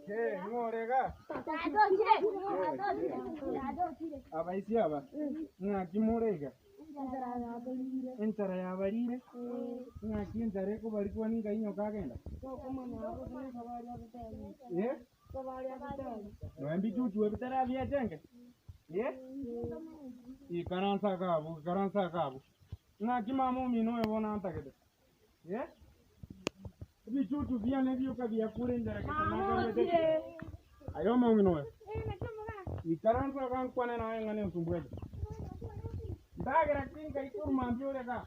Ee, ng'o ore igaa? Abaisia aba, ng'aki more iga? Enchara yabarire, ng'aki enchara ekobarikwa ninga inyoka agenda? Eh? Nonya mbichuchu ebi tarabiechenge? Eh? Ikaransa iga abwo, ikaransa iga abwo. Ng'aki mama omino oyo bono antagete? Eh? Ebichuchu biane bioka biakure enchara gete nakorete ki? Aye omong'ina oyo, ikaransa iga nkwane naye ng'a nensumbwete. Ndagera ki nkai korwa mambia ore igaa?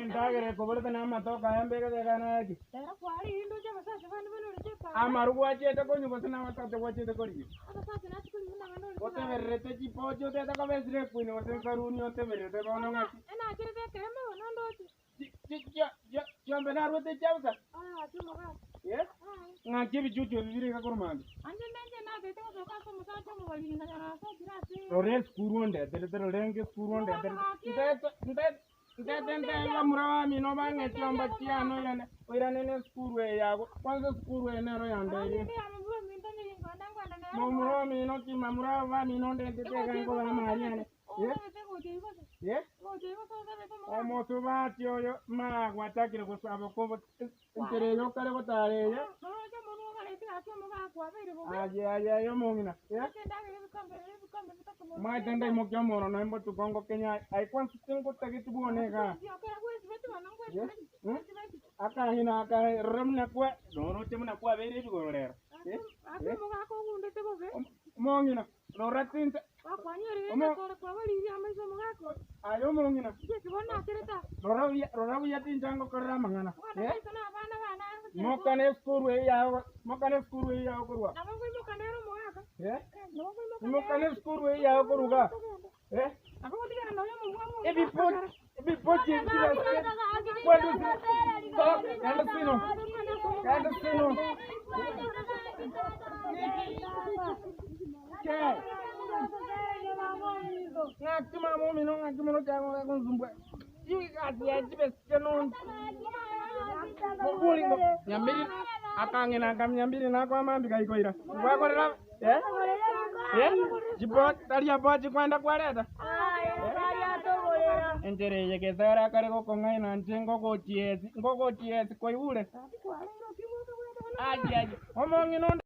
Endagera ekoborete na amatoke aya mbegete igaa naye ki? Amaru gwachiete konywa gose nabasacha gwachiete korigia? Otebererete chipochi otete koba esire queen gose ensaruni otebererete bono ng'aki? Chiombe narwete echiabo sa? Eh? Ng'aki ebichuchu ebi bire iga korwa mambia? Rora esukuru ondeterete, rora enga esukuru ondeterete. Ntete, ntete, ntete ntebe bamura bamino bang'e chiomba chiane oirane, oirane na esukuru eye yago. Kwanza esukuru eye nero yandeire. Momura omino ki mamura abo bamino ondentete iga nkobaa amari ane. Omosubati oyo magwachakire gosaba kobo enchera eye okare gotara eye. Aye aye aye omong'ina. Omanyete ndaimokia omoro noe mbotuko ngokenya aye kwansa tingotageti bwone igaa. Akang'ina aka rora buna kwa noroche buna kwabeire ebigoro rero. Omong'ina Rora tincha. Omo- Aye omong'ina, rora buya, rora buya tincha ngokorera amang'ana. Eh? Mokane esukuru eyio yago, mokane esukuru eyio yago korwa. Eh? Mokane esukuru eyio yago korwa igaa. Eh? Ebipo- ebipochi ebi chibesike, kwandusi, so, genda sino, genda sino. Ke. Ng'aki mama omino ng'aki mono kiago gonsumbua. Chigasi ya chibesike nonsi. Boringo nyambiri akang'ina akamnyambiri nakwama mbi gaikoira. Gwakorera eh? Eh? Chipo tari apo chikwenda kwareta. Enchera eye gesere akare gokong'aina nche ngogochiesi ngogochiesi kwaigure. Aye aye omong'ina onde.